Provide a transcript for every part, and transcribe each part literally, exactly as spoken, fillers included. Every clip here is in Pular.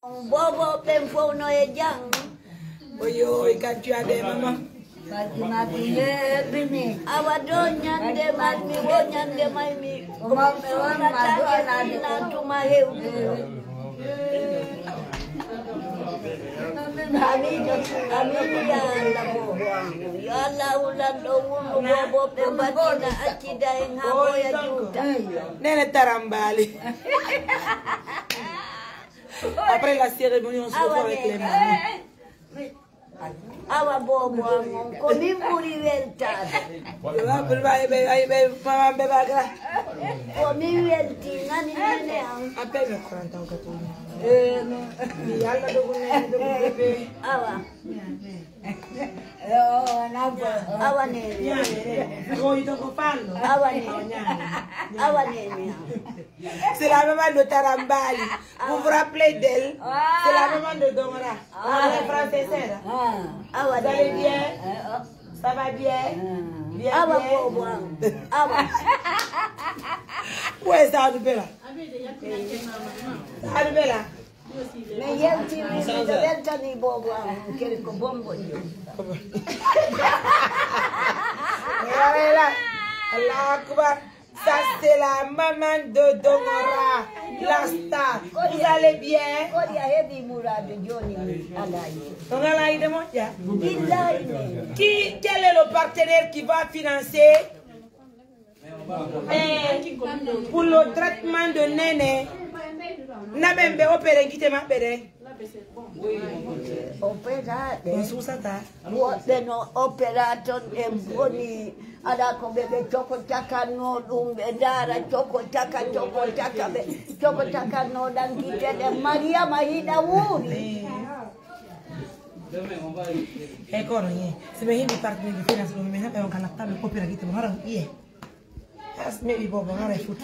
Bobo ɓen fow no e jam. Oyoy, kan tu as des mamans. Fatima Bine Bine. Awa ɗo ñande man mi wo ñande may mi. Ko mawɓe on ma ɗo alaade ko. Tuma hewtuɗo. Amin, amin ya Allah bobo. Yo Allah hulan ɗo wullu bobo ɓe mbaɗina accida en ha boya juuta. Nene tarambali. Après la cérémonie, on se retrouve avec les mamans. Awa bobo am on ko min ɓuri weltaade. Yo, ɓe, ɓe, ɓe, ɓe, mama, ɓe, ɓe, gra. Ko min welti nani nene am. Appelle le quarante ans, quatre-vingts. Eh, non. Mi yalla dogo nene, dogo bébé. Awa. Yo, na bo. Awa nene. Ko ito ko fallo. Awa nene. Awa nene. C'est la maman de Tarambali. Vous vous rappelez d'elle? C'est la maman de Dongora. On est français, c'est là. Awa. Vous allez bien? Ça va bien? Bien, awa bien. Bobo am. Awa. Où est ça, Bella? Ça, Bella? Mais yewti mi, mi weltani bobo am, kadi ko bombo yo. Allahu Akbar. Ça, c'est la maman de Dongora, la star. Vous allez bien? Kodi a heɓi muraadu jooni mi alayi. Dongora, il demande, ya. Billahi ne. Qui, quel est le partenaire qui va financer, eh, pour le traitement de Nene? Na ɓen ɓe opéré gite maɓɓe ɗe. Opéraaɓe. On suusataa. Woɓɓe no opéra ton ɓe boni. Alaa ko ɓe, ɓe coko cakannoo ɗum, ɓe ndaara coko caka, coko caka, ɓe coko cakannoo ɗan gite ɗen. Mariyama hiɗa wuuri. E kono ye, si ɓe hindi partenaire de finance ɗum, mi haɓe on kala taɓe opéra gite mo haran iye. As maybe bobo, how I foot.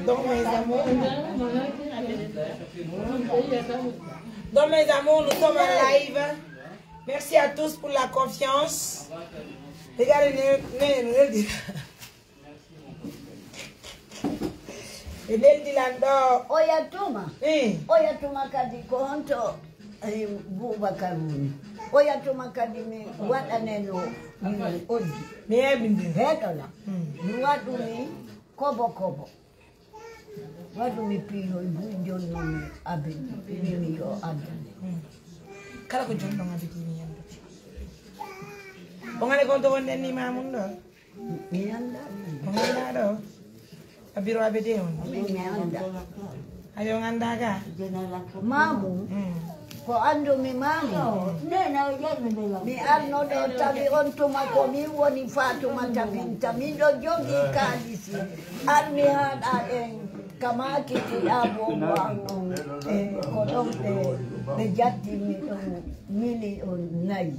Donc, mes amours. Donc, mes amours, nous sommes en live. Merci à tous pour la confiance. Regardez, ne, ne, ne, ne. E neldi lan ɗo. Oya tuma. Eh. Oya tuma kadi ko honto, eh, Boubacar woni? Oya tuma kadi mi waɗaneno mi oddi. Mi heɓi ndi. Heɗola. Hmm. Mi waɗumi kobo kobo. Waɗumi piyo e buy jonno mi abin. Mi yo abin. Hmm. Kala ko jonno abin mi yamdu. O ngani ko to wonden ni mamun ɗo. Mi anndaa. Ko anndaa ɗo? A biro abede on? Mi anndaa. Ayo, on anndaa ka? Maamu. Mm. Ko anndumi maamu. Mi arno ɗo tawi on tuma ko min woni Faatumata Binta. Miɗo jogii kaalisi. Ar mi haaɗa en ka maakiti abo mo an on. E ko ɗon ɓe, ɓe jattinmi ɗon miliyon nayi.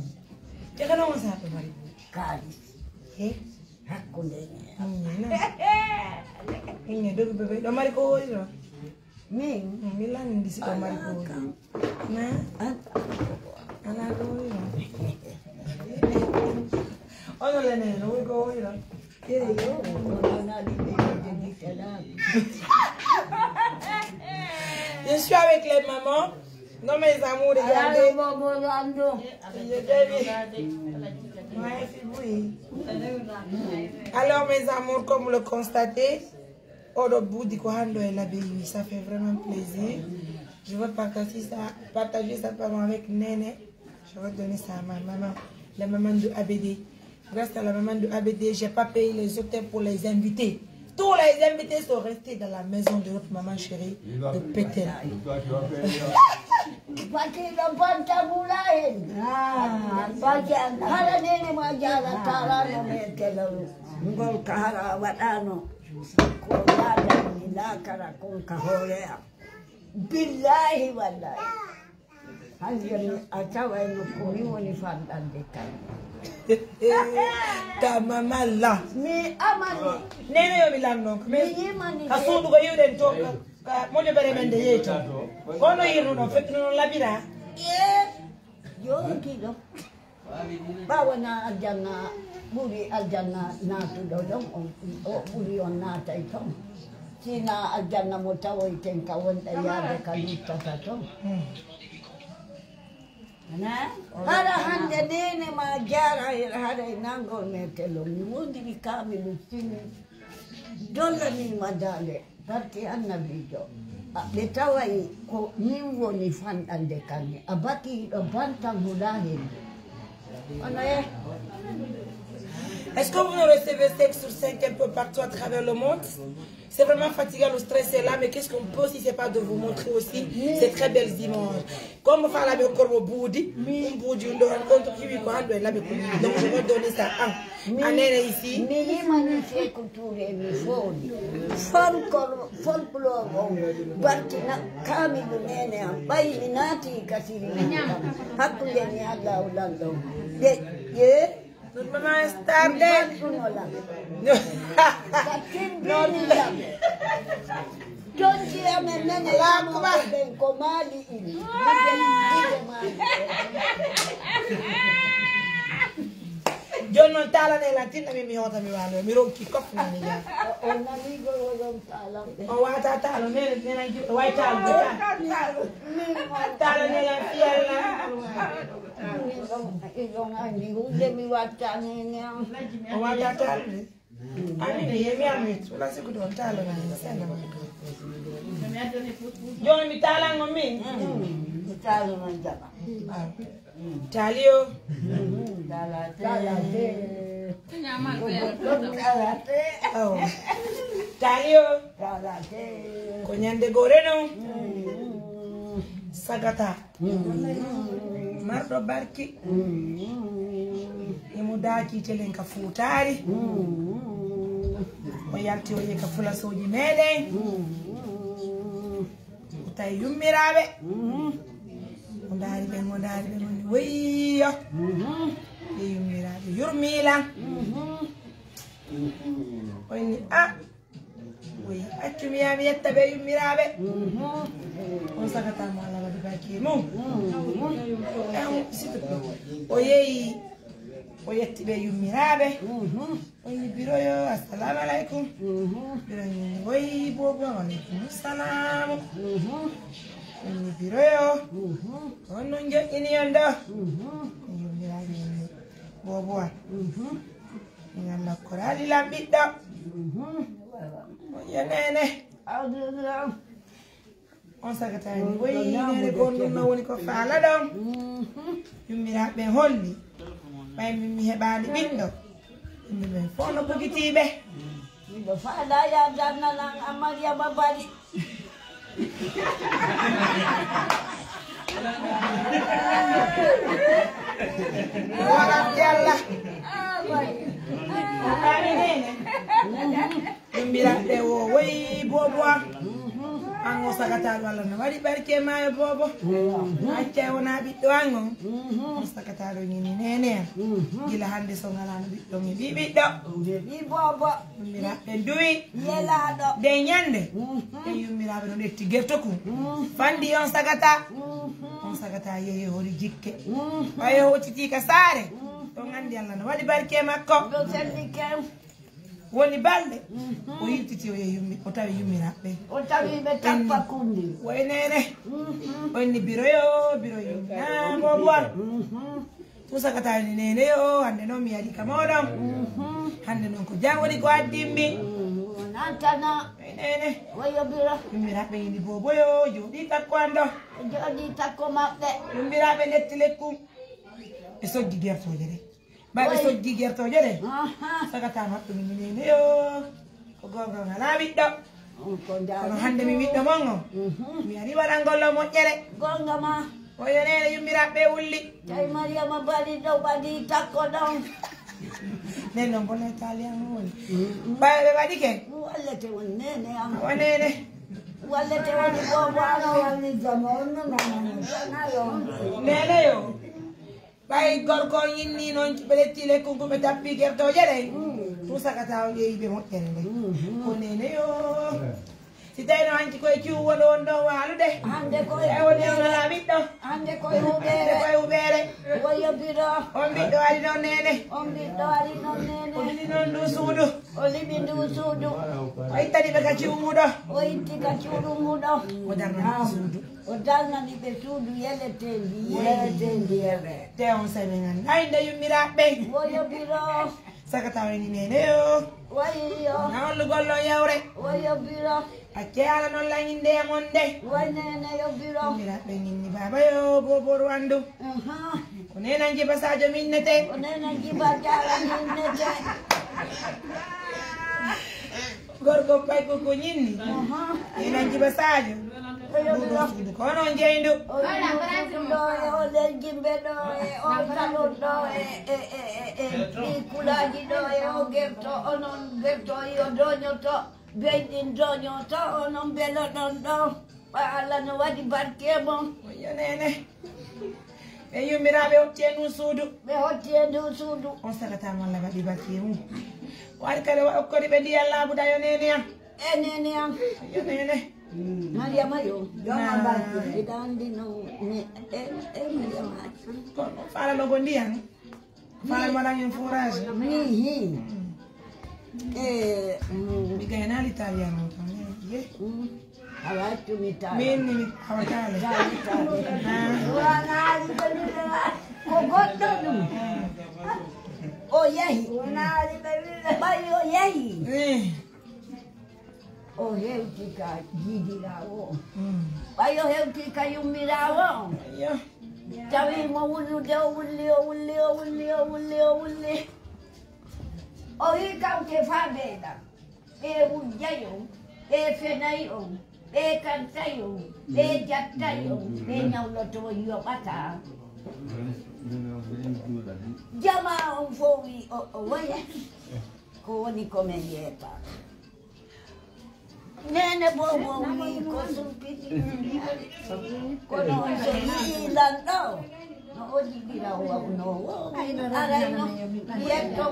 Te ka non on saha ɓe mari kaalisi. He? Hakkunde. Inne dogi bebe. Ɗo mari ko woni ɗo? Min? Mm, mi lanndi si ɗo mari ko woni. Na? Alaa ko woni ɗo. Ono lene, no woni ko woni ɗo? Eyo, ko ɗo na ɗi ɓe jogii kala. Je suis avec les mamans. Non, mes amours, regardez. Allo, Bobo Lando. Je t'aime. Ouais, c'est vous. Alors, mes amours, comme vous le constatez, oɗo buudi ko hande e labe wi, ça fait vraiment plaisir. Je veux partager ça, partager ça pardon, avec Nene. Je vais donner ça à ma maman, la maman de A B D. Grâce à la maman de A B D, j'ai pas payé les hôtels pour les invités. Tous les invités sont restés dans la maison de notre maman chérie de Pétel. Bakiɗo Banta Mulayen. Ah, Banta. Hara nene ma jala tarano me telalo. Ngol ka hara waɗano. Ko yaada ni lakara kon ka hoore am. Billahi wallahi. Hanjum a tawayno ko min woni fanɗande kan. Ta mamalla. Mi amani. Nene yo mi lanno. Mi yimani. Ka suudu ko yiwɗen to. Ka, ka moƴo bere men de yeeto. Kono yirruno fekk no labira. Ye. Yo kiɗo. Ɓaawo na aljanna ɓuri aljanna naatuɗo ɗon on, o ɓuri on naatay ton. Sina aljanna mo tawoyten ka wonɗa yaade ka luttata ton. Ana? Hara hande neene ma jaara haray nangol metelo. Mi wondiri kaamilu sini. Dollaniima daande. Barki annabiijo. A, ɓe taway ko min woni fanɗande kanni. A batiiɗo bantan huɗa henndu. Ono e. Est-ce que vous nous recevez cinq sur cinq un peu partout à travers le monde? C'est vraiment fatigant, le stress est là, mais qu'est-ce qu'on peut si c'est pas de vous montrer aussi ces très belles images? Comme fa laɓe korbo buudi, ɗum buudi ɗum ɗo, on to kiwi ko hande laɓe ko. Donc je vais donner ça. Ah, a nene ici. Mi yimani Seeku Tuure mi fooli. Folklore, folklore on barkina kaamilu neene am. Ɓay mi naati ka sirri kam. Hakkunde mi Allahu lanɗo. De, ye. Notre maman est tardée. Ka timbini lam. Jonti amen nene yamoɓe ɓen ko maali ini. Jon non taalane lan tinna min mi hoota mi waalo mi ronki kof nani ya. O nani gol o yon taalan ɓe. O wata taalo nene nene o way taalo ɓe. Taalane lan fiyalla. Iɗon anndi huunde mi watta nene am. O wata taalo ɓe. Amina, ye mi ami, wala siku don talo na ni senda ma. Yo mi tala ngo min. Mi talo na jaba. Talio. Talate. Talate. Oh. Talio. Talate. Ko nyande gore no. Sagata. Marɗo barki. Imo daaki telen ka fuutaari. O yalti o yehi ka fulasooji meɗen. O tawi yummiraaɓe. O ndaari ɓen, o ndaari ɓen, o ni wayyo. Ɓe yummiraaɓe yurmiila. O ni a. Wi accu mi yaa mi yetta ɓe yummiraaɓe. On sagata mo Allah waɗi barki mum. Ehu sito o yehi o yetti ɓe yummiraaɓe. On ni biroyo assalamu aleykum. Biroyo woyi bobo aleykum salamu. On ni biroyo on non joƴƴini on ɗo. Yummiraaɓe on ni bobo an. Min Allah koraali lan ɓiɗɗo. Moƴƴa neene. On sagataani woyi neene goo ɗum no woni ko faala ɗon. Yummiraaɓe ɓen holli ɓay min mi heɓaali ɓiɗɗo. Yimɓe ɓen fof no bugitiiɓe. Miɗo faala yaa dannanan a Mariama Bari. Waɗan yalla. Ɗum mbiraɗe o woyi bobo am. An o sagataɗo Allah no waɗi barke ma e bobo. Acca e wona ɓiɗɗo an on. O sagataɗo ñini nene am. Gila hannde so ngalano ɓiɗɗo mi ɓi ɓiɗɗo. Ɓi bobo. Mira ɓe duwi. Yelaaɗo. Nde ñande. Ɓe yummiraaɓe no ɗetti gertoku. Fanndi on sagata. On sagata yehi hori jikke. Ɓaye hoccitii ka saare. Ɗon anndi Allah no waɗi barke makko. Ɗo selli kem. Woni balɗe. O yiltiti o yehi yummi o tawi yummiraaɓe. O tawi ɓe tappa kundi. Woy neene. O inni biroyo biroyo. Naa bobo am. Tun sakataani neene yo hannde noon mi ari ka mooɗon. Hannde noon ko jam woni ko addimmi. Nantana. Neene. Woyo biro. Yummiraaɓe yini boboyo jooɗi takko an ɗo. Jooɗi takko maɓɓe. Yummiraaɓe ndetti lekkum. Ɓe sojji gertooje ɗe. Ɓay ɓe sojji gertooje ɗe. Sagata maɓɓe mi neene yo. Ko goonga on alaa ɓiɗɗo. Kono hannde mi ɓiɗɗo mon on. Mi ari waɗangol lo moƴƴere. Goonga ma. O yo neene yummiraaɓe ɓe wulli. Tawi Mariama bari ɗo ɓadi takko ɗon. Nden noon bono italian o woni. Ɓay ɓe waɗi ke. Wallete won neene am. O neene. Wallete woni bobo ano walli jamo on no nanano. Neene yo. Ɓay gorko on yinni noon ɓe letti lekkun kun ɓe tappi gertooje ɗen. Tun sagata on yeeyi ɓe moƴƴere nden. Ko neene yo. Si tawii no hanki koye cuuwo ɗo won ɗon waalude. Hande koye e woni on alaa ɓiɗɗo. Hande koye huɓeere. Hande koye huɓeere. Woyo biro. On ɓiɗɗo ari ɗon neene. On ɓiɗɗo ari ɗon neene. O liɓi non ndu suudu. O liɓi ndu suudu. O ittani ɓe ka cuuɗo. O itti ka cuuɗu muuɗo. O darnani ɓe suudu. O darnani ɓe suudu yeleteendi, yeleteendi. Te on sami ngan. Ay, nde yummiraaɓe ɓen. Woyo biro. Saka tawa ni neene yo. Woyo. Na on lugol ɗon yawre. Woyo biro. Accee Alla non lañinde e mon nde. Woy neene yo biro. Yummiraaɓe ɓen inni baaba yo booboru anndu. Aha. Ko neenan Jiba Saajo minnete. Ko neenan Jiba Jaara minnete. Gorko pay ko ko ñinni. Aha. Neenan Jiba Saajo. Oyo ɗum ɗo ɗo. Suudu ko onon jeyndu. O wi'i ɗo e o lel jimbe ɗo e o salon ɗo e, e, e, e, e, ɗi kulaaji ɗo e o gerto, onon gerto yo doñoto, beyɗin doñoto, onon beloɗon ɗo. Wa Alla no waɗi barke e mon. Yo neene. Ɓe yummiraaɓe hotti e ndun suudu. Ɓe hotti e ndun suudu. On sakata mo Alla waɗi barke e mum. O ari kadi o okkori ɓe ndiyan laaɓuɗan yo neene an. E neene an. Yo neene. Mariama yo. Joma barke. Hiɗa anndi no mi, e, e Mariama. Kono faalano ko ndiyan. Faalano waɗan en forage. Mihi. E, mm. Mi gaynaali talian o tan. Ye. Mm. A wattumi tawa. Min ni mi tawataale. Tawi, tawi. Ah. Wanaali ko ɗum. Ko goɗɗo ɗum. O yahi. Wanaali ɓe wiɓe. Ɓay o yahi. Eh. O hewti ka jiidiraawo on. Mm. Ɓay o hewti ka yummiraawo on. Ayyo. Tawi mo wullude, o wulli, o wulli, o wulli, o wulli, o wulli. O wi'i kawte faa beeɗa. Ɓe wujjay on, ɓe fenay on, ɓe kantay on, ɓe jattay on, ɓe ñawloto on yoɓataa. Jamaa on fow wi'i o, o woya. Ko woni ko men yeetaa? Neene boobo wi'i ko sumpiti. Kono on so yi'ii lan ɗoo, no o jiɗira o wawnoo woo. Arayno, yetto,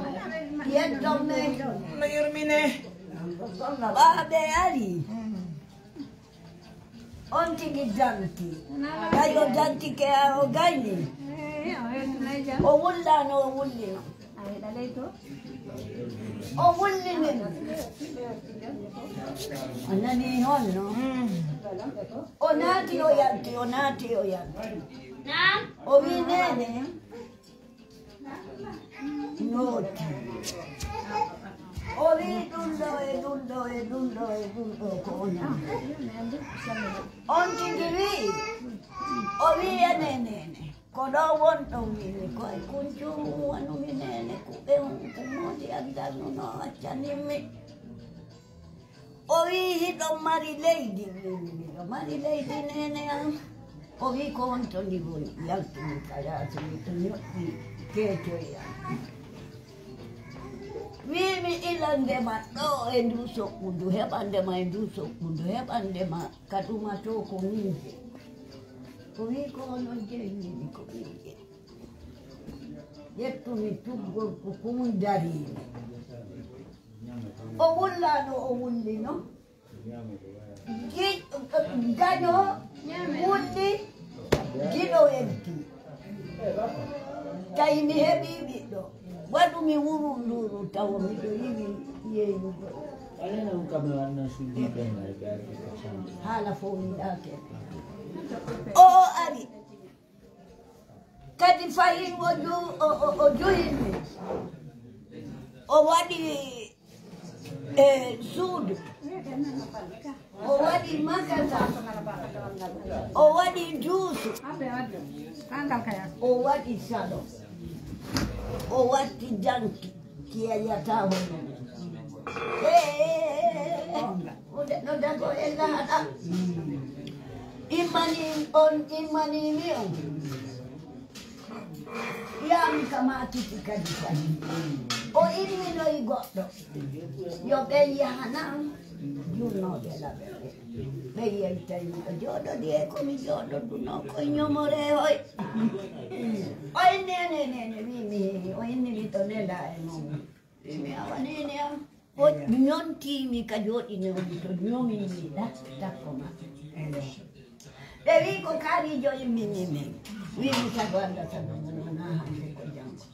yetto men. No yurmine. Ɓaaɓe ari. On tigi danti. Tawi o dantike, o gayni. O wullaano, o wullino. O wullini. A nanii honno? O naati, o yalti, o naati, o yalti. O wi'i, "Neene, nooti." O wi'i, "Ɗum ɗo e ɗum ɗo e ɗum ɗo e ɗum ɗo ko on." On tigi wi'i, o wi'i, "Ene, neene." Ko ɗo wonɗon wini ko e kuncuumu wonumi neene, kuɓe on kumooji an darnuno accanimmi. O wi'i, "Hiɗon mari leydi?" Wi'i, "Miɗo mari leydi, neene an." O wi'i, "Ko honto ndi woni?" Yaltumi ka yaasi, miɗo ñoƴƴi keecoy an. Wi'i, "Mi ilande ma ɗo e ndu soɓɓundu, heɓande ma e ndu soɓɓundu, heɓande ma ka ɗumatoo ko miije." O wi'i, "Ko onon jeyi?" Wi'i, "Ko min jeyi." Ƴettumi tuggol ko kun dariimi. O wullaano, o wullino. Gi-, gaño wulli, giɗo welti. Tawi mi heɓii ɓiɗɗo. Waɗu mi wurunduuru tawo miɗo yiɗi yeeyugo. Haala fow yiɗaake. O ari. Kadi fahin o ju-, o, o, o juyini. O waɗi, e, suudu. O waɗi makasa. O waɗi duusu. O waɗi salo. O watti danki. Ki yayataa hono. Ee, no dago e lahaɗa. Immanii on, immanii mi on. Yaami ka maakiti kadi kadi. O imminoyi goɗɗo. Yo ɓen yahana junnooɓe laɓe ɓe. Ɓe yewtay miɗo jooɗodi e ko mi jooɗodunoo ko ñomoree hoy. O inni e neene, neene, wi'i mi, o inni mi to nelaa e mon. Wi'i mi, "Awa neene am, O ɲontii mi ka jooɗini on to ɲomi mi ɗa-, takko ma. Ɓe wi'i ko kaariijo immini min. Wi'i mi sago Allah sago mon wonaa hannde ko janngo.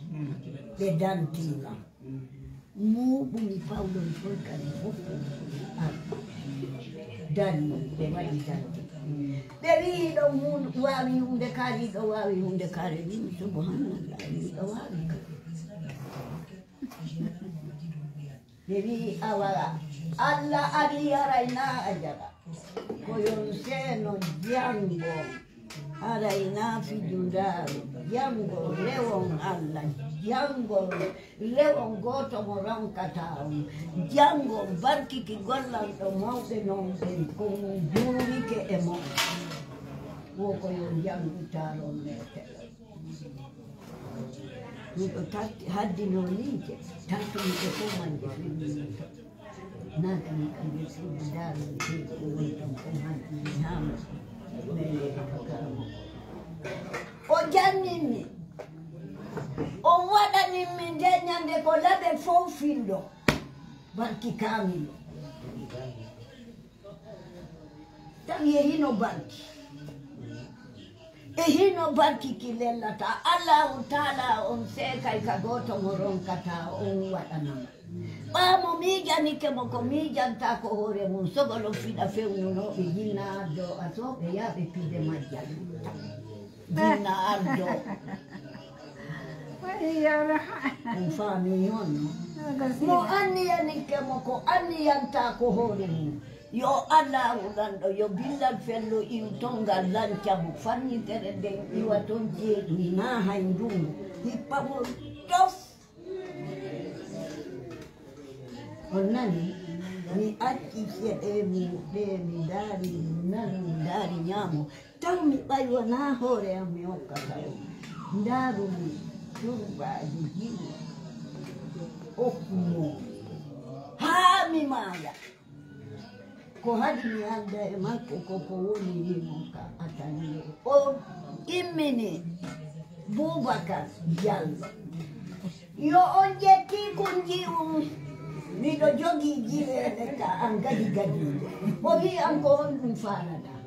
Ɓe dantii ma. Muɓumi pawɗon foy kadi fof. Dari ɓe waɗi danti. Ɓe wi'i ɗon hun-, waawi hunde kaari, ɗo waawi hunde kaari. Wi'i mi subhanallah, miɗo waawi ka. Ɓe wi'i, "Awa, Alla arii haray naa a jaɓa. Ko yon seeno janngo, haray naa fijundaaru. Janngo rewon Alla, janngo rewon gooto mo ronkataa on. Janngo barkiki gollanɗo mawɓe non ɓen, ko on juurike e mon. Wo ko yo janngu taron meeteɗo." Miɗo tatti, haddinoo liice, tattumi e fof majje fewndinii to. Naatumi ka nder suudu, ndaarumi leydi e woni ɗon fof, haddini haa mo meeɗi ka karamo. O jannginmi, o waɗanimmi nde ɲande ko laɓe fof fillo, barki kaamilo. Tawi e hino barki. E hino barki ki lellata. Allahu Taala on seekay ka gooto mo ronkata on waɗanama. Ɓaa mo miijanike mo ko miijanta ko hoore mum, sogolo fiɗa fewnunooɓe jinna addo a sooɓe yaaɓe piide majjal. Jinna addo. Ay, yara. On faami on. Aga sila. Mo anniyanike mo ko anniyanta ko hoore mum. Yo Allahu lanɗo, yo billal fello iw tongal lanca mo. Fannitere nden iwa ton jeeɗu, hinaa hay ndungu. Hippa mo dof. On nani? Mi acci seɗe mi ɗe mi ndaari nano, mi ndaari ɲaamo. Taw mi ɓay wonaa hoore am mi hokkata on. Ndaaru mi turbaaji jiwo. Okku mo. Haa mi maaya. Ko haɗi mi haalda e makko ko ko woni yimo ka atelier. O immini Bubakar Jallo. Yo on ƴetti kun ji'un. Miɗo jogii jiweele ka an gadi gadiiɗe. O wi'i an ko on ɗum faalaɗaa.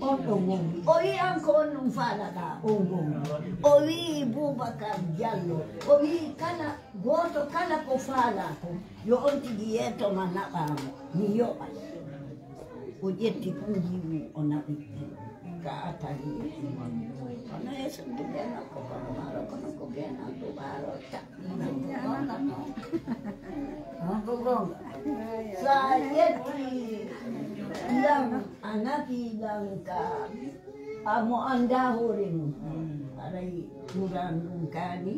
On ɗon woni. O wi'i an ko on ɗum faalaɗaa. On woni. O wi'i Bubakar Jallo. O wi'i kala Gooto kala ko faalaa kon, yo on tigi yeeto ma naɓaa mo, mi yoɓay. O ƴetti kun jiwi o naɓi ka atali. Kono e suddu ɓe nokko kono maaro kono ko ɓe nan ɗuɓaaro ta. On ko goonga. So a ƴetti lan a naɓi lan ka a mo anndaa hoore mum. Haray Qur'an ɗum kaani.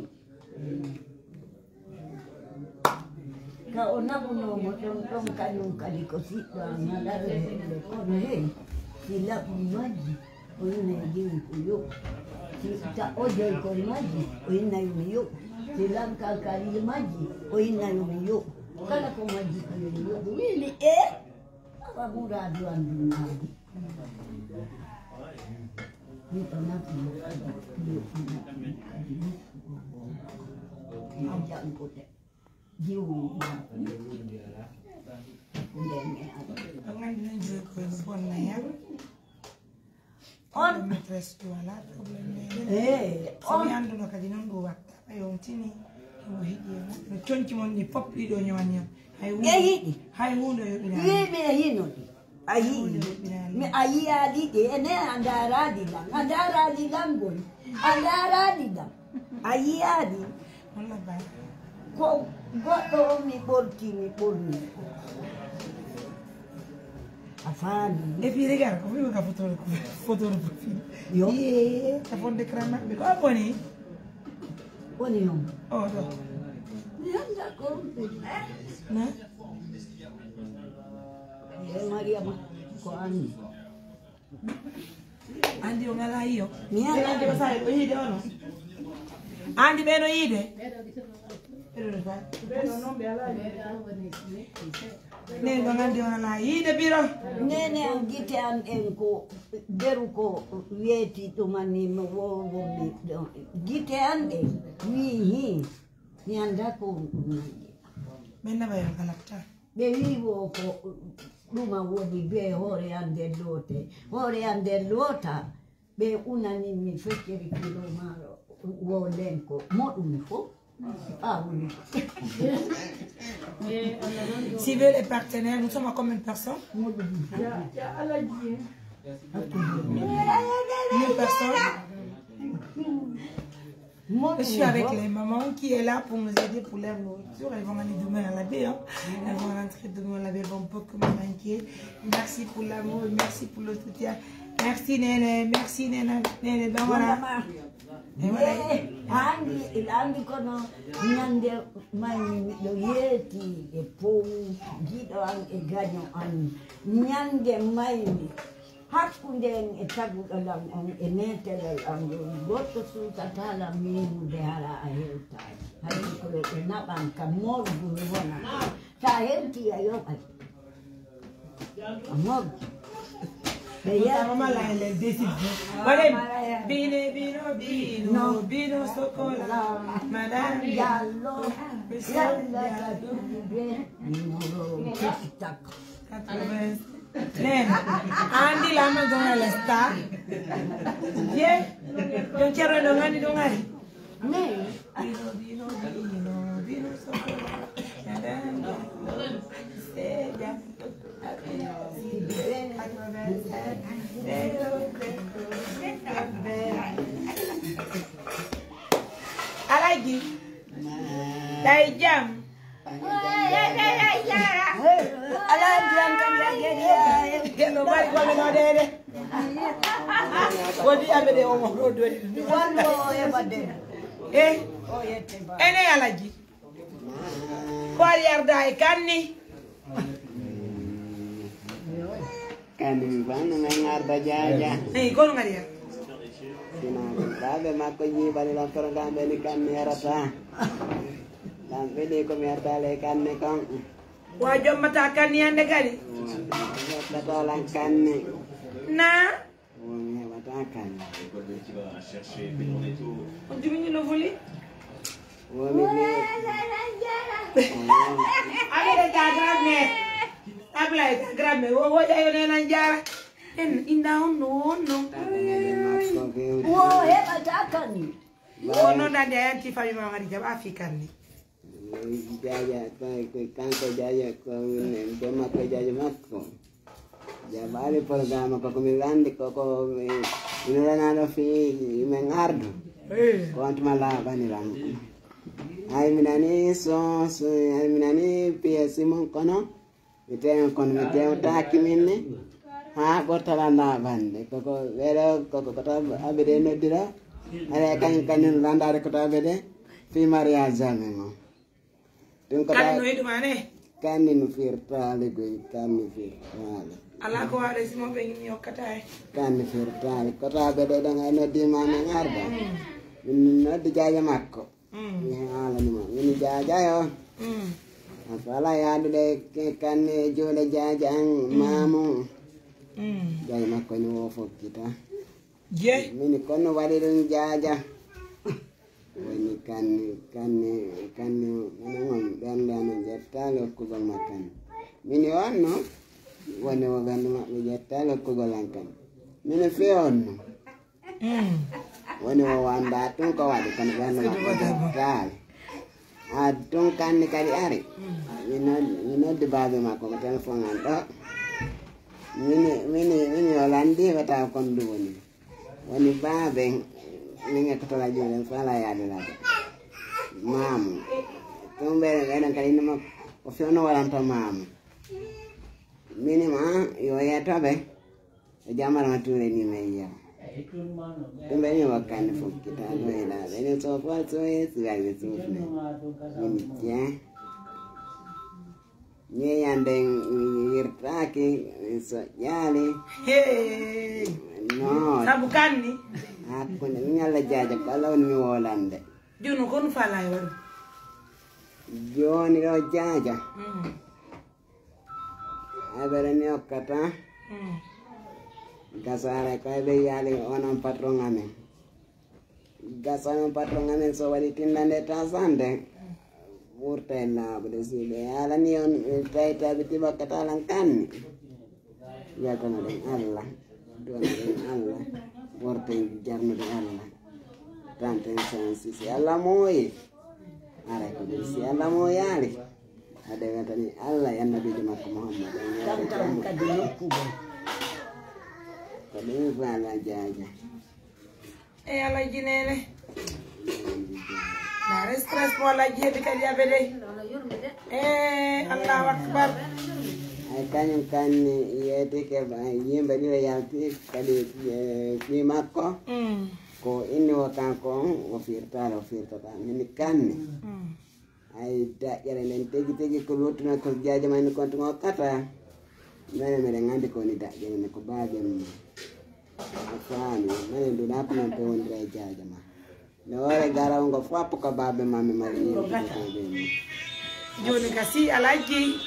Ka o naɓunoo mo ɗon, ɗon kañum kadi ko siɗɗo am haɗata helle, kono hey, si laɓi majji, o inna e jewi ko yoɓu. Si ta o joy koye majji, o inna yo mi yoɓu. Si lankalkali majji, o inna yo mi yoɓu. Kala ko majji ko yo mi yoɓu. Wiimi, e? Awa muraadu an ɗum maadi. Miɗo nafi mo kadi, miɗo nafi mo kadi, miɗo janngude. Jiwu. Nden mi ara. On anndi non joy ko bonna yam. On. Problème maîtresse ɗum alaa problème. Eh, so mi on annduno kadi non ɗum watta. Ɓay on tini, himo hiɗi e mon. No conci mon ɗi fof ɗiɗo ñowani yam. Hay huunde, e hiɗi. Hay huunde yoɓiraani. Wiimi e hino ɗi. A yii, mi a yiyaali ɗi, ene a ndaaraali lan, a ndaaraali lan ngol, a ndaaraali lan, a yiyaali. Ko goɗɗo on mi ɓorti, mi ɓorni. A faami? Et puis regarde, ko wiimi ka photo, photo de profil. Yo. Yee, ka fond d'écran maɓɓe, ko a boni? Woni on. Oh, ɗo. Mi anndaa ko on ɓe. Na? E Mariama, ko an. Anndi o ngalaa yiyo. Mi anndaa. Anndi o sahi o yiide ono. Anndi ɓe no yiide. Ɓe no fa. Ɓe no non ɓe alaa yiide. Nene ɗon anndi o alaa yiide biro. Nene an gite an ɗen ko beru ko weeti ɗuman ni mi wowo mi ɗon. Gite an ɗen wii hii. Mi anndaa ko on ɗum nanndi. Ɓe naɓa yo galakta. Ɓe wii wo ko ɗuma woni bee hoore an nder loote. Hoore an nder loota. Ɓe unani mi feccere kilo maaro wo lenko. Moɗumi fof. Ah oui. Si vous voulez les partenaires, nous sommes à combien de personnes? Moɗumi. Mille personnes. Je suis avec les mamans qui est là pour nous aider pour leur nourriture. Elles vont aller demain à la baie, hein. Elles vont rentrer demain à la baie. Elles vont beaucoup me manquer. Merci pour l'amour, merci pour le soutien. Merci, Néné. Merci, Néné. Néné, ben voilà. Et voilà. Andi, andi kono ñande maymi miɗo yeeti e pow giɗo an e gaño an. Ñande maymi. Hakkunde en e taguɗo lan on e meeterel an ɗon, goɗɗo suusataa lan miimude hara a hewtaali. Hay ko ɓe naɓan ka morgu mi wona. Sa hewtii a yoɓay. Ka morgu. Ɓe yewtii. Madame, bine, bino, bino, bino, sokola. Madame Diallo. Yalla ka ɗum ɓe. Numéro. Nene, a anndi laama journaliste ta? Ye, ɗum ceerno ɗo nganndi ɗum ari? Bino, bino, bino, bino, sokola. Seeɗa. Alaaji, ɗay jam. Alaaji an kam laggeɗi. No mari ko mi no dede. Wodi aɓe de omo ɗo dori. Wonno o heɓa de. Eh. O yette ba. Ene Alaaji. Ko ari arda e kanni. Kanni mi fanno men arda jaaja. Eyi, kono ngari ya. Sina ko baabe makko jiibali lan programme ni kanni arata. Lan ɓe de ko mi arta le kanni kon. Wa jommata kanni hannde kadi. Jommata lan kanni. Na? Wo mi heɓata kanni. On jibini no fuli? Wo mi ni. Abele ta gramme. Abele ta gramme. Wo wo jayo ne nan jara. En inda on no on no. Wo heɓata kanni. Wo no dande a yanti fami ma ngari jaba fi kanni. Jaaja, ko, ko kanko Jaaja, ko min, ko makko Jaaja makko. Jabaali programme ko, ko mi wandi ko, ko mi, mi ranano fi men ardu. Eh. Ko on tuma laaɓani lan. Ay mi nani so, so, ay mi nani P S C mon kono. Mi teew kono mi teewtaaki min ne. Haa ɓurtala laaɓande. Ko, ko ɓeɗo, ko, ko, ko to aɓe de noddira. Ala kañum kañum landaade ko to aɓe de. Fi mariage jamais mo. Ɗum ko Kanni ta-, no yiɗuma ne? Kanni no firtaali koy, kanni firtaali. Alaa ko waɗa si mo ɓe ñokkata e. Kanni firtaali. Ko taa ɓe ɗo ɗon ay noddi ma men arda. Mm. Min noddi jaaja makko. Mm. Mi haalani ma. Min jaaja yo. Mm. A fala yaadude ke kanni e juuɗe jaaja an Mm. maamu. Mm. Jaaja makko ni wo fokkita. Jeyi. Min kono waɗi ɗum jaaja. Woni kanni, kanni, kanni, minen on ɓernde amen ƴettaali okkugol ma kanni. Min wonno, woni o ɓernde maɓɓe ƴettaali okkugol an kanni. Min fii onno. Mm. Woni o wanda tun ko waɗi, kono ɓernde maɓɓe ƴettaali. A tun kanni kadi ari. Mm. Mi nod-, mi noddi baabe makko ko téléphone an ɗo. Mini, mini, mini o landi wata kon ɗum woni. Woni baabe, min e ko tola juuɗe, fala yaade laade. Maamu. Tun ɓe, ɓe ɗon kadi numa, o fewno waranta maamu. Mini ma, yo yeto ɓe. E jamar ma ture ni men yew. Tun ɓe ni wakkande fokkita, no e laaɓe. Ni so fo so e si wawi sufne. Mini je. Ñeeñande wirtaaki, soƴƴaali. Hey! No. Sabu kanni? Hakkunde, min Alla jaaja, ko Alla woni mi wolande. Jooni ko no faalaa e waɗu? Jooni ɗo jaaja. Mm. Habere mi hokkata. Mm. Gasaare ko ɓe yaali onon patron amen. Gasanon patron amen so waɗi tindande tasande. Wurta e laaɓude, si ɓe yaalanii on, ɓe tawi tabitii ɓe okkataa lan kanni. Yaltanoɗen Alla, duwanoɗen Alla, worten jarnude Alla. Tanten sansi, si Alla mooyi, aray ko ɗum, si Alla mooyaali, haɗe weltani Alla e Annabiijo makko Muhammad, on yoore jam. Kadi nokkugol. Ko ɗum faala jaaja. E Alhaji Nene. Nare stress mo Alhaji heɓi kadi aɓe dey. E Allahu Akbar. Ay, kañum kanni yeetike ba, yimɓe ɗiɗo yalti kadi, eh, fii makko. Mm. Ko inni wo kanko on, o firtaali, o firtata. Mini kanni. Mm. Ay, daƴƴere nden tigi tigi ko luttuno ko jaaja ma ni kontu ngo kata. Mene meɗen anndi ko woni daƴƴere ne ko baaben ma. A faami, mene ndu na ko non pe wondira e jaaja ma. No wore garaw ngo fop ko baaben ma mi mari yimɓe baaben ma. Joni ka si Alhaji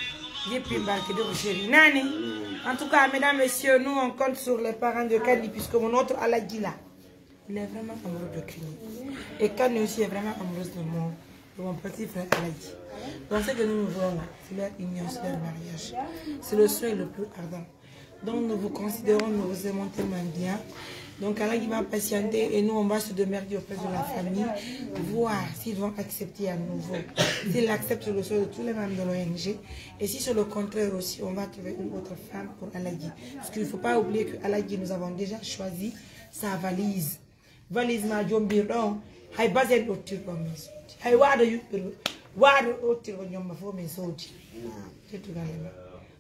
jippi mbarki de ko chéri nani. Mm. En tout cas, mesdames, messieurs, nous on compte sur les parents de Kani puisque mon autre Alhaji là. Il est vraiment amoureux de Kini. Et Kani aussi est vraiment amoureuse de mon, de mon petit frère Alhaji. Donc ce que nous, nous voulons là, c'est leur union, c'est leur mariage. C'est le souhait le plus ardent. Donc nous vous considérons, nous vous aimons tellement bien. Donc Alhaji va patienter et nous, on va se démerder auprès de la famille, voir s'ils vont accepter à nouveau, s'ils acceptent le souhait de tous les membres de l'O N G. Et si c'est le contraire aussi, on va trouver une autre femme pour Alhaji. Parce qu'il ne faut pas oublier que Alhaji, nous avons déjà choisi sa valise. Valise ma jombirɗo on, hay basen ɗottirɗo min soodi. Hay waado yuɓɓirɗo, waado ɗottirɗo ñomma fof min soodi. Naam. Teddungal e ma.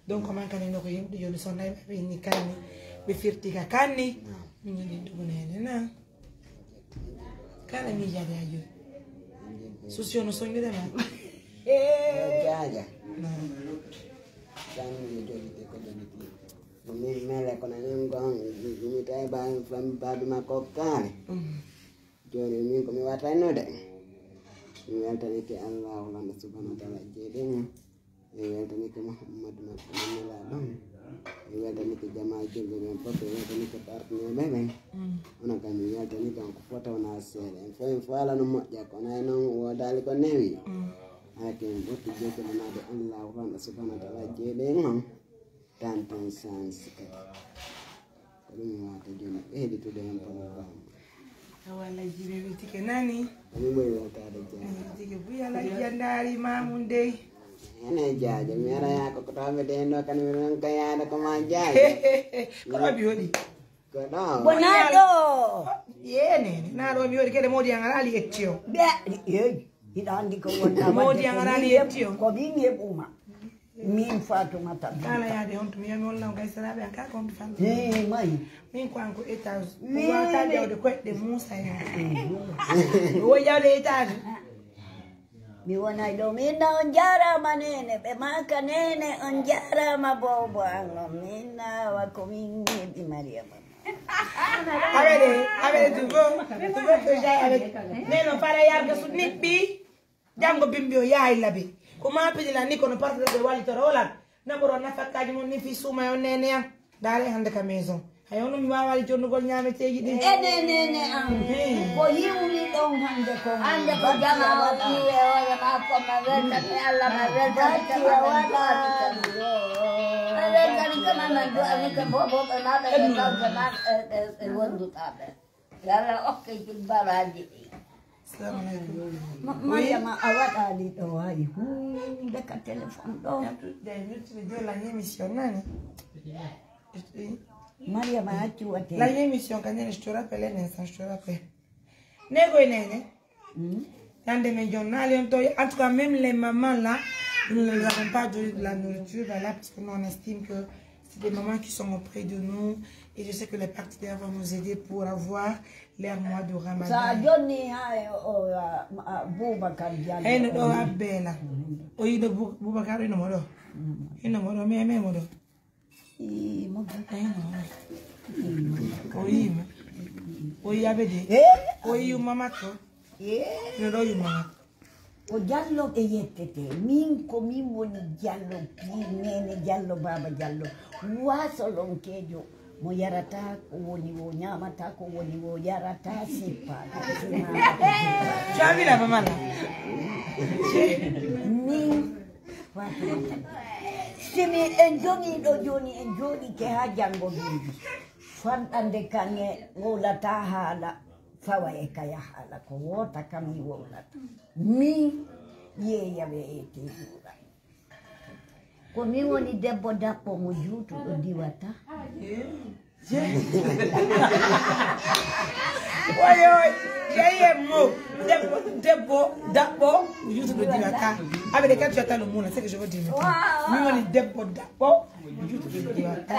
Donc, man kadi no ko yimɓe joni so nayi ɓe inni kanni, ɓe firti ka kanni. Naam. Min yiɗi ɗum nene na. Kala miijaade haa jooni. Susi ono soñude ma. Jaaja. Naam. Kanni yo jolite ko jolite. Ko min mele kono min gon mi tawi ba fam babi ma kokkaale. Mm. Joni min ko mi watayno de. Mi weltanike Allahu lana subhanahu wa ta'ala jeeɗi mo. Mi weltanike Muhammadu makko min nela ɗon. Mi weltanike jamaa julɓe ɓen fof, mi weltanike partenaire ɓe ɓen. Mm. Onon kam mi weltanike on ko fota wona seeɗa. En fof en fof ala no moƴƴa kono ay noon woodali ko newi. Mm. Hake en ɓotti jokkude naade Allahu lana subhanahu wa ta'ala jeeɗi en on. Tantan sansi kadi. Ko ɗum mi wata jooni ɓeyditude heen programme. Awa Alhaji mi weltike nani. Ko mi ɓuri weltaade jeeɗi. Mi weltike buy Alhaji a ndaari ma mum dey. Ene jaaja mi ara yaa ko ko tawɓe de no kan mi ron ka yaada ko ma jaaja. Ko ɗo mi woni. Ko ɗo. Wonaa ɗo. Yene naa ɗo mi woni kede moodi an ala ali etti o. Ɓe yeey. Hiɗa anndi ko wonɗa moodi an ala ali etti o. Ko min heɓuma. Min Fatumata Binta. Kala yaade on to mi yami on law gaysaraaɓe an ka ko on to fanɗi. He mayi. Min ko an ko étage. Ko wata jawde koyɗe Muusa en. O woy jawde étage. Mi wonay ɗo. Min na on jaaraama nene. Ɓe maaka nene on jaaraama boobo an on. Min na wa ko min heɓi Mariama. Aɓe de, aɓe de tubo. Tubo to jay aɓe. Neno fara yarga su niɓɓi. Janngo bimbi o yahay labi. Ko ma pidi lan ni kono parti ɓe wallitoro lan. Naɓoro nafakkaaji mon ni fii suuma yo nene an. Daare hannde ka maison. Hay hono mi waawaali jonnugol ñaameteeji ɗin. E nene ne an. Ko yiwri ɗon hannde ko. Hannde ko jama o ɓiye o yama ko ma welta mi Allah ma welta mi kama ma welta mi kama ma du'a mi ke bobo ɓe ma ɓe ɓe kawte ma ɓe ɓe wonduɗa ɓe. Yalla okke jibbaraaji ɗi. Salamu aleykum. Ma- Mariama a waɗaali ɗo hay huunde ka téléphone ɗo. Day wirtude jooni la émission nani. Mariama accu wate. La émission ka nene je te rappelle un instant, je te rappelle. Nego e nene. Nande men jon naali on to. En tout cas même les mamans là, nous ne leur avons pas donné de la nourriture là parce que nous on estime que c'est des mamans qui sont auprès de nous et je sais que les partenaires vont nous aider pour avoir leur mois de Ramadan. Sa jonni ha e o Boubacar Diallo. Heyno ɗo abbe la. O yiɗo Boubacar ino mo ɗo. Ino mo ɗo meme mo ɗo. Heyno. O yima. O yabe de. O yuma makko. Ino ɗo yuma makko. Ko Jallo ɓe yettete. Min ko min woni Jallo, Nene Jallo, Baaba Jallo. Waasolonkeejo, Mo yarataa ko woni woo, ñaamataa ko woni woo, yarataa, sippaaka, simaaka. Caabi la ba mala. Min, si mi en jogii ɗoo jooni, en jooɗike haa janngo bimbi. Fanɗande kaŋŋe ngowlataa haala, fawa e kaya haala, ko woota kam mi wowlata. Min, yeeya we'etee duuɗa. Ko mi woni debbo daɓɓo mo juutuɗo diwata. Woyo, J M O, debbo, debbo daɓɓo mo juutuɗo diwata. Avec lesquels tu attends le mot là, c'est ce que je veux dire maintenant. Mi woni debbo daɓɓo mo juutuɗo diwata.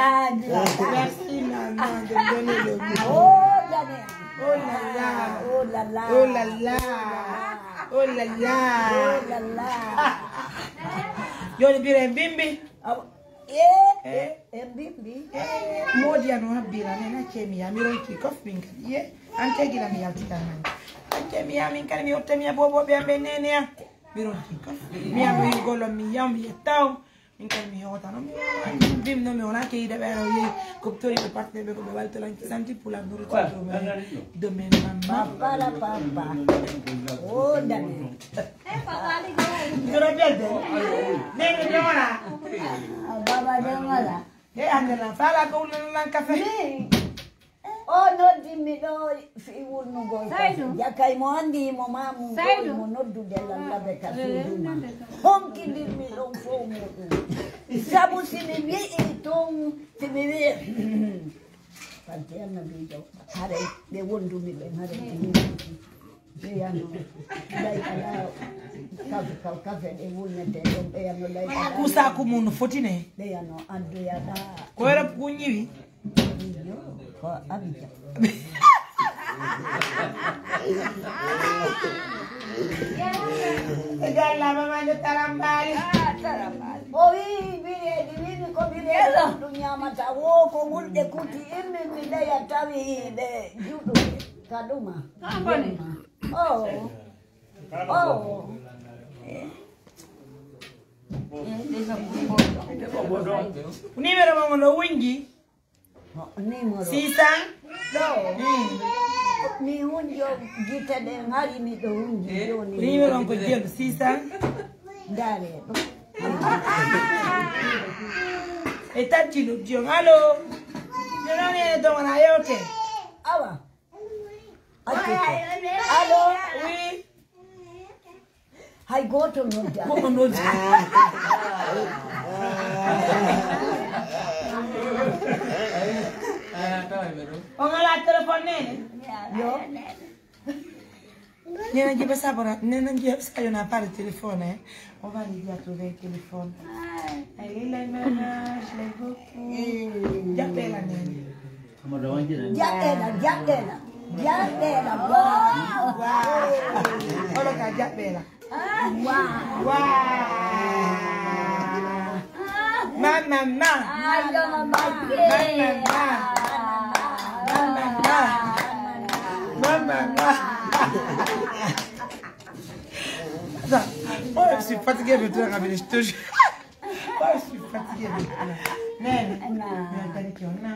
Merci maman de donner le mot. Oh, Daniel. Oh là là. Oh là là. Oh là là. Oh là là. Oh là là. Jooni bira en bimbi. Awa. Eh, eh, en bimbi. Moodi ano habbira men accee mi yaa mi ronki kof min kadi. Ye, an tegila mi yaltitan nan. Accee mi yaa min kadi mi hotta mi yaa bobo be ambe nene ya. Mi ronki kof. Mi yaa mi golo mi yaa mi taw. Min kadi mi hewtano, mi wawa bim no mi wona ke yiɗa ɓe ara yehi ko tori ɓe partenaire ɓe ko ɓe waltolanki santi pour la nourriture de mes, de mes mamans. Papa la papa. Oh, Daniel. Joro belde. Nene de wala. Ah, baba de wala. E andana fala ko wulana kafe. O noddimmi ɗo fii wulnugol kafe. Jakay mo anndi mo maamu ɗo mo noddude lallaɓe ka suudu ma. Honkindirmi ɗon fow muɗum. Sabu si mi wi'i tun, si mi wi'i, Fante annabiijo, haray ɓe wondumi ɓen, haray ɓe wondumi. Ɓeyano, lay alaa kafe, kaw kafe ɗe wulnetee ɗon, ɓeyano lay alaa. Kusa ko mun fotine. Ɓeyano addoya ɗa. Ko era kunyiwi. Iyo, ko Abidjan. Jalla mama nde tarambali. Ah, tarambali. O wi bireedi, wimi ko bireedi ɗum ñamata wo ko ɓurɗe kuti immin mi leya tawi ɓe juɗuɓe ka ɗuma. Oh. Oh. Numéro mo no wunji. Numéro. Six cents. Ɗo. Mi hunjo gite ɗen hari miɗo hunji joni. Numéro on ko jelu six cents. Ndaare ɗo. E tacci ɗum jon. Allo. Jonon e don wona yewte. Awa. Accu ko. Allo. Oui. Hay gooto noddaaka. Ko o noddi. On alaa téléphone nene? Yo. Nena Jibe Sabara, nena Jibe Sayo n'a pas de téléphone, hein. On va lui dire à trouver un téléphone. Ay, lay, lay, maman, je l'aime beaucoup. Jaɓɓe la nene. Jaɓɓeɗa, jaɓɓeɗa, jaɓɓeɗa. Waaw, waaw. Olo ka jaɓɓeɗa. Waaw. Waaw. Mama, ma. Mama, ma. Mama, ma. Mama, ma. Attends, moi, je suis fatiguée de toi, Rabine, je te jure. Oh, je suis fatiguée de toi. Nene, mi weltanike on na.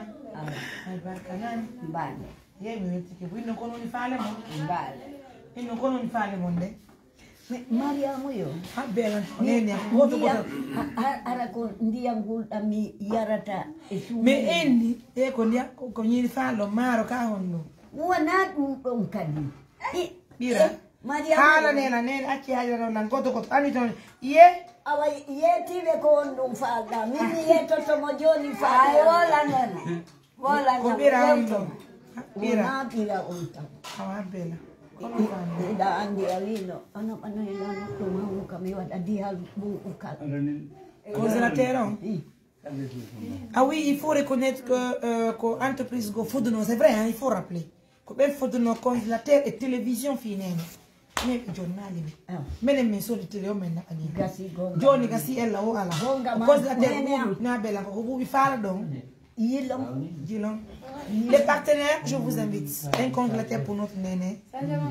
Albarka nan. Mbale. Ye mi weltike. Winno kono ni faale mo. Mbale. Inno kono ni faale mo nde. Mais Mariama yo. Ha bela nene. Woto woto. Ara ko ndiyam gulɗam mi yarata e suudu. Mais enni e ko ndiyam ko ko nyiri faalo maaro ka honno. Wona ɗum ɗon kadi. Ɓira. Mariama haala nena nene acci haydara nan goto goto ani ton. Ye. Awa yeetiiɓe ko on ɗum faalɗa min mi yeetotto mo jooni faala. Ay wola nena. Wola ko ɓira on ɗon. Ɓira. Wona ɓira on tan. Awa bela. Kono faala. Hiɗa anndi a wiino ana ɓana e nan ɗum hawnu kam mi waɗa diyal ɓuuɓu kala. Congélateur on. Ah oui, il faut reconnaître que euh, ko entreprise go fodduno, c'est vrai, hein, il faut rappeler. Ko ɓen fodduno congélateur et télévision fii nene. Mais ɓe jonnaali ɓe. Menen min sodi télé o men naɓani. Gasi gonga. Jooni gasi ella o ala. Gonga ma. Congélateur ɓuuɓi na bela ko ko ɓuuɓi faala ɗon. Yilon. Yilon. Les partenaires, je vous invite. Un congélateur pour notre nene.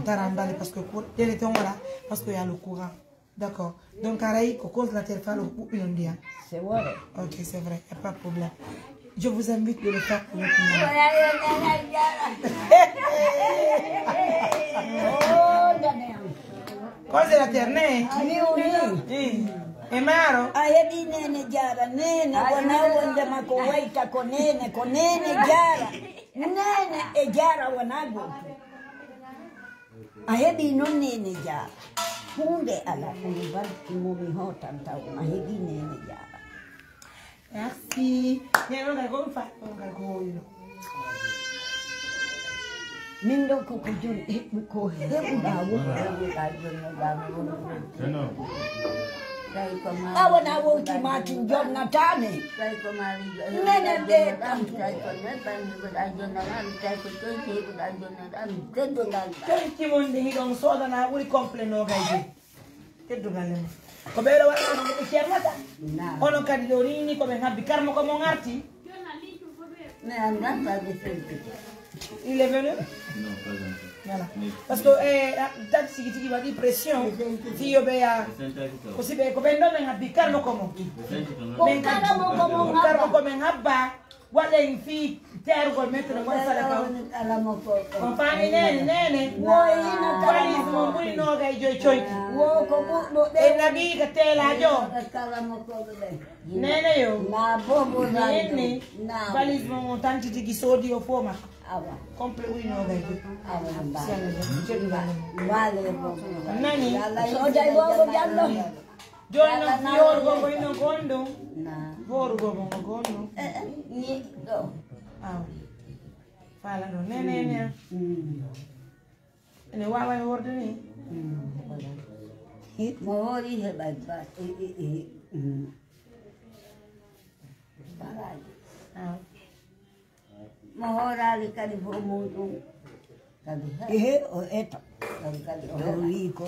Tarambali parce que pour nene ton wala parce que y a le courant. D'accord. Donc, aray ko congélateur falo ko ɓuɓɓinon ndiyam. C'est vrai. Ok, c'est vrai. Y a pas de problème. Je vous invite de le faire pour votre mari. Oh, damn. Congélateur, ne? Miwni. Eh. E maaro? A heɓi Neene Jaara. Neene wonaa wonde ma ko wayta ko Neene, ko Neene Jaara. Neene e Jaara wonaa gootum. A heɓi non Neene Jaara. Huunde alaa, kono barki mo mi hootan taw ma heɓi Neene Jaara. Merci. Neene on kay ko ɗum fa-, on kay ko hoyno. Min ɗo ko, ko jon-, he-, ko heɓuɗaa woni. A wona wowti ma tun jonnataane. Menen ɓe ɗam. Teddugal. Tenti mon nde hiɗon soodana ɓuri complet noogay joy. Teddugal e mon. Ko ɓeeɗo waɗa ko ɓe ceernata. Naam. Onon kadi ɗo ni, ni ko ɓe habbi karmo ko mon arti. Mais en tant que député. Il est venu? Non, pas encore. Voilà. Mais, parce que, eh, ah, tati sigi tigi waɗi pression. Fii yo ɓe ya. Ko si ɓe, ko ɓen ɗo men habbi karmo ko mon. Men kadi, karmo ko men habba. Waɗen fii teerugol men to no woni sadaka on. On faami Neene, Neene? Valise mo ɓuri noogay joy coyki. Wo ko ɓurɗo ɓe. E naɓi ka teelaajo. Neene yo. Min ni, valise mo mo tanti tigi soodi o fof makko. Complet ɓuri noogay joy. Nani? Jooni non, fii hoorugo ngo ino gonɗum. Hoorugo ngo ngo gonɗum. Awa. Faala ɗo. Neene, neene. Ene waawa e hoorde ni? Mo hoori heɓay ba-, e, e, e, mm. Baraaji. Awa. Mo hooraali kadi fof muuɗum. Kadi he. Ehe, o eto. Kadi, kadi o heɓa. Ɗo wii ko,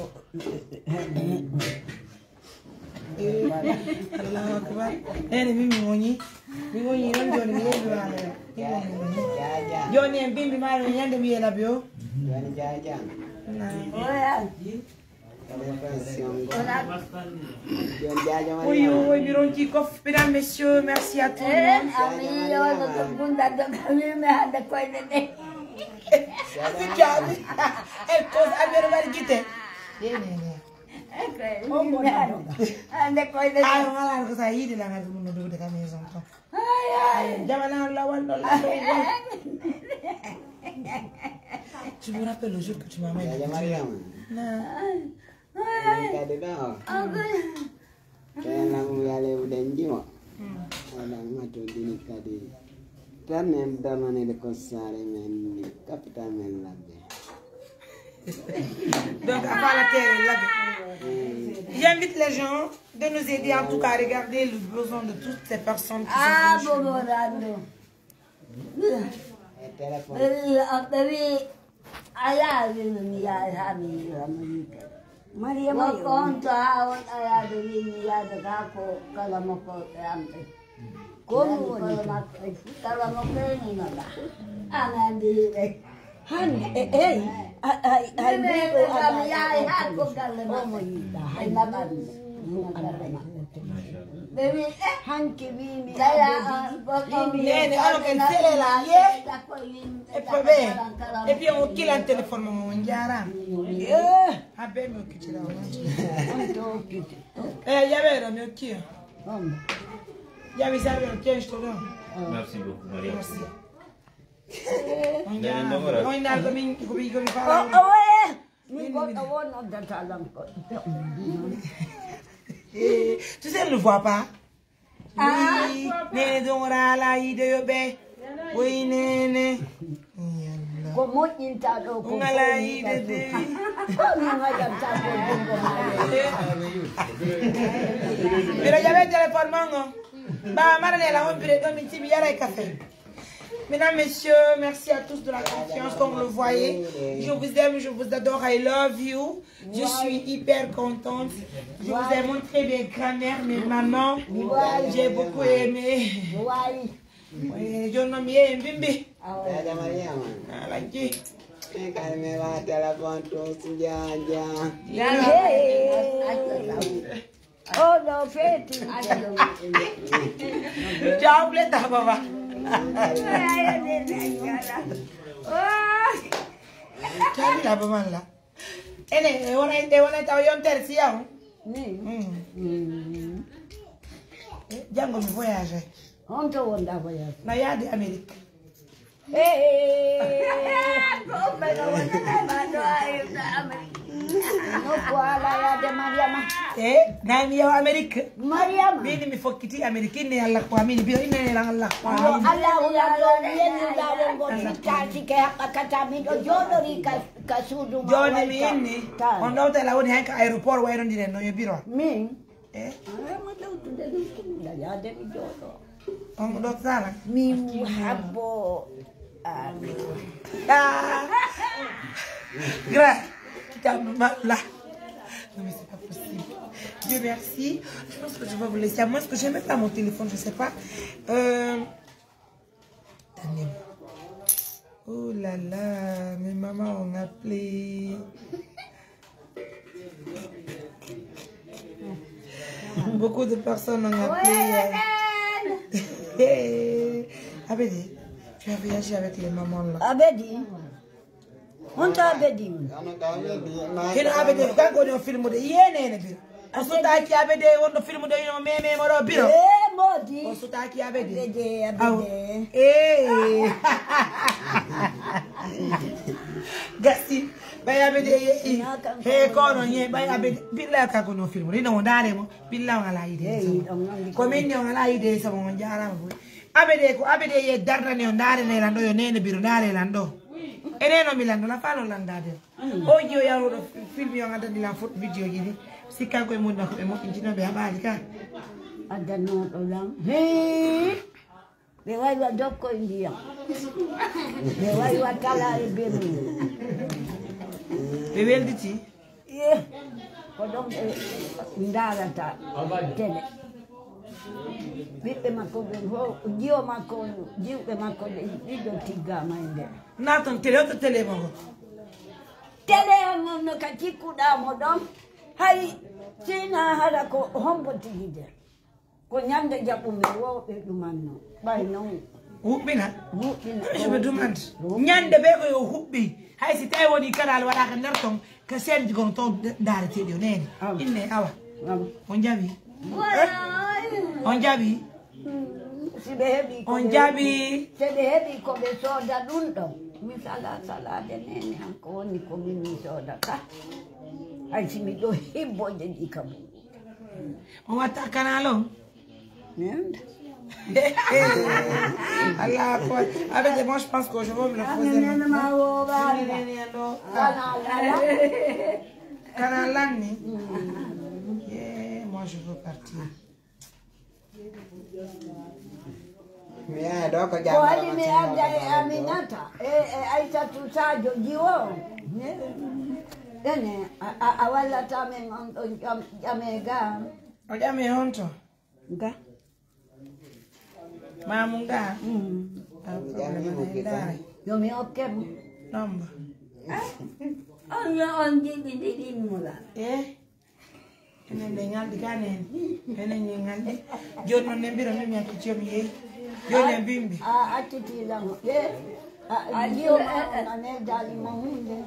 Allahu akbar. Ene min mi woñi. Mi woñi non jooni mi yeeɓi maaro. Mi woñi. Jooni en bimbi maaro ñande mi yeela bi o. Jooni jaaja. Naam. Oya. Uyu, uyu, mi ronki kof. Mesdames, messieurs, merci à tout le monde. Ami yo no to gunda do kami me hande koyde de. Asi jaabi. E ko amere mari gite. Hombo na. Hande koyde de. Ay wala ko sa yidi la ngal mun do de kami son to. Ay ay. Jamana la wal do la. Tu me rappelles le jour que tu m'as mis. Mariam. Non. Kadi ɗo. Kena mo yale uɗen jimo. Oɗon hatodini kadi. Tan en damanede ko saare men ni, capital men labbe. Donc, à part la terre, là. J'invite les gens de nous aider en tout cas à regarder le besoin de toutes ces personnes qui sont venues chez nous. Bobo Rando. E téléphone. Ɓe wi, ɓe wi, a yaha wi mi yaha haa mi yiwa mo yiite. Mariama yo. Ko on to haa on a yaha ɓe wi mi yaha ɓe gaa ko kala mo ko ɓe am ɓe. Ko mi woni kala to. Maɓɓe, kala mo ɓe ni no ɗa. Ana mbi ɓe. Hannde, e, eyi, a, a, a, Minen ko mi yahay haa ko galle maɓɓe. Omo yiɗa, hay naɓanmi. Ɓe wi, eh, hanki wi mi Neene, alors qu'elle fait les liens, et puis, et puis on kill un téléphone, maman, on diara. Eh, habe mi okkitira, on to okkiti. Eh, yabe do mi okkiya. Yabe sa mi okkiya, je te donne. Merci beaucoup, Maria. Merci. On diara. On diara ko min, ko min, ko min fala. Min goɗɗo wo noddata lan ko. Eh, tu sais, elle ne voit pas. Ah. Oui, Neene ɗon raala yiide yo ɓe. Oui, Neene. Yalla. Ko moƴƴinta ɗo ko ngala yiide de. Ko mi waɗanta ko jungo ma. Mbiɗa jaɓe téléphone mon o. Ba mara ne la on bire ɗo min tibi yara e café. Mesdames, messieurs, merci à tous de la confiance. Comme vous le voyez, je vous aime, je vous adore, I love you. Je suis hyper contente. Je vous aime très bien, grand-mère, mais maman, j'ai beaucoup aimé. Eh, jooni non mi yehi e mbimbi. Dada Mariama. Alaji. Eh, kadi mi wa téléphone to si jaaja. Oh, no, feeti. Jawle ta, baba. Tawi la ba man la. Ene, e wona, e wona taw yontere si yaw. Ni. Mm. Mm. Eh, janngo mi voyage. Honto wonɗaa voyage? Na yaade Amérique. Hey! Ko umma no wonata ma no ay Amérique. Nokku ala yaade Mariama. Eh, na mi yaw Amérique. Mariama. Mini mi fokkiti Amérique, inne Allah ko amini, biyo inne lan Allah ko amini. Allah wala do yenu da wongo fittaji ke haɓɓa kata miɗo jooɗori ka, ka suudu ma. Jooni mi inni, on ɗowta la woni hay ka aéroport wayno ndiren no yo biro. Min? Eh? Ah, mo ɗowtude ɗum ko mi yaade mi jooɗo. On mo ɗowtata la? Min habbo. Ah, mi. Ah. Gra. Calme-toi là. Non, mais c'est pas possible. Dieu merci. Je pense que je vais vous laisser. À moins que j'ai même pas mon téléphone, je sais pas. Euh, attendez. Oh là là, mes mamans ont appelé. Beaucoup de personnes ont appelé. Abedi, tu as voyagé avec les mamans là. Abedi. Honto Abedi woni? Hino Abedi, kanko woni o filmude. Yeenene biro. O sutaaki Abedi wonɗo filmude ino meme mo ɗo biro. Eh, modi. O sutaaki Abedi. Abedi, Abedi. Aw. Eh. Gasi. Ɓay Abedi e yehi. He kono ye, ɓay Abedi. Billahi kanko woni o filmude. Ino mo ndaare mo. Billahi on alaa yide. Ko min ni on alaa yide sama on jaarama boy. Abede ko Abede ye dardane o ndaare ne lanɗo yo nene biro ndaare lanɗo. Ene no mi lanɗo la falo landade. O jiyo yaroɗo film yo ngadani lan foto video ji ni. Sikka ko e mun ko e mo intino be habali ka. Adanoɗo lan. Hey! Ɓe waywa dokko e ndiyam. Ɓe waywa tala e bemu. Ɓe welditi. Ye, ko ɗon ɓe ndaarata tele. Ɓiɓɓe makko ɓen fof, jiwo makko, jiwɓe makko ɓen ɗiɗo tiggaama e nder. Naton tele, hoto tele mo ngo? Tele on non no ka cikkuɗaa mo ɗon, hay si na hara ko hombo tigi nder. Ko ñande jaɓumi wo ɓe ɗumanno. Ɓay non. Huɓɓina? Huɓɓina. Je me demande. Huɓɓina. Ñande ɓe ko yo huɓɓi. Hay si tawi woni kanal waɗaka nder ton, ka seenji gon ton ndareteɗi o nene. Awa. Inne awa. Awa. On jaɓi? Way. On jaɓi? Mm, si ɓe heɓi ko On ɓe jaɓi? heɓi. Si ɓe heɓi ko ɓe sooda ɗum ɗon. Mi sala salade nene an ko woni ko min mi soodata. Hay si miɗo hibboje ɗi kam. On watta kanal on? Merde. Allah akbar. Avec moi, je pense que je vais me le poser. Kanal lan ni? Yeah, moi, je veux partir. Mi yaha ɗo ko Ko jam waɗi mi arda e Aminata, e, e Aysatu Sadio Jiwo. Ene, a, a, a wallata men on ɗon jam, jame ga. O jame on to? Ga. Mamu ga? Mm. Ah, problème, a ndaray. Yo mi hokke mo. Nomba. Ah, on yo on jiɗi ɗi ɗimmula. Eh? Enen ɗe ŋalɗi ka nen. Enen ñi ŋalɗi. Jooni non ne mbiro min mi acci jomi yehi. Jooni en bimbi. A acciti lan. Eh? A jiyo ma on a neldaali ma hunde.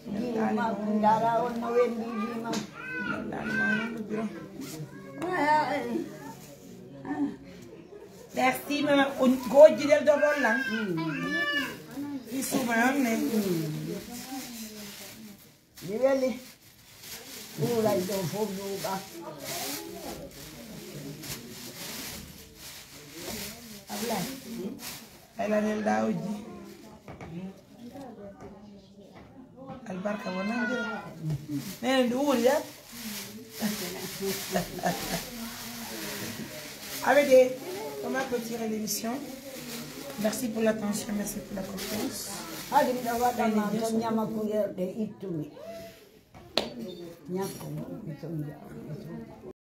Jiyo ma ndara on no wembi jima. Neldaali ma hunde biro. Merci mama. On goji del do rollan. Isuma on ne. Mi weli. Ɓuuray ɗo fof ɗuuɓa. Ablaye, ay lanel ɗa ojji. Albarka wonande. Nene ndu wuuri ya. Avec des, on va clôturer l'émission. Merci pour l'attention, merci pour la confiance. Haɗi miɗo waɗa ma ton ñama kuyerɗe ittumi. Ñakko mo, mi ton jaama.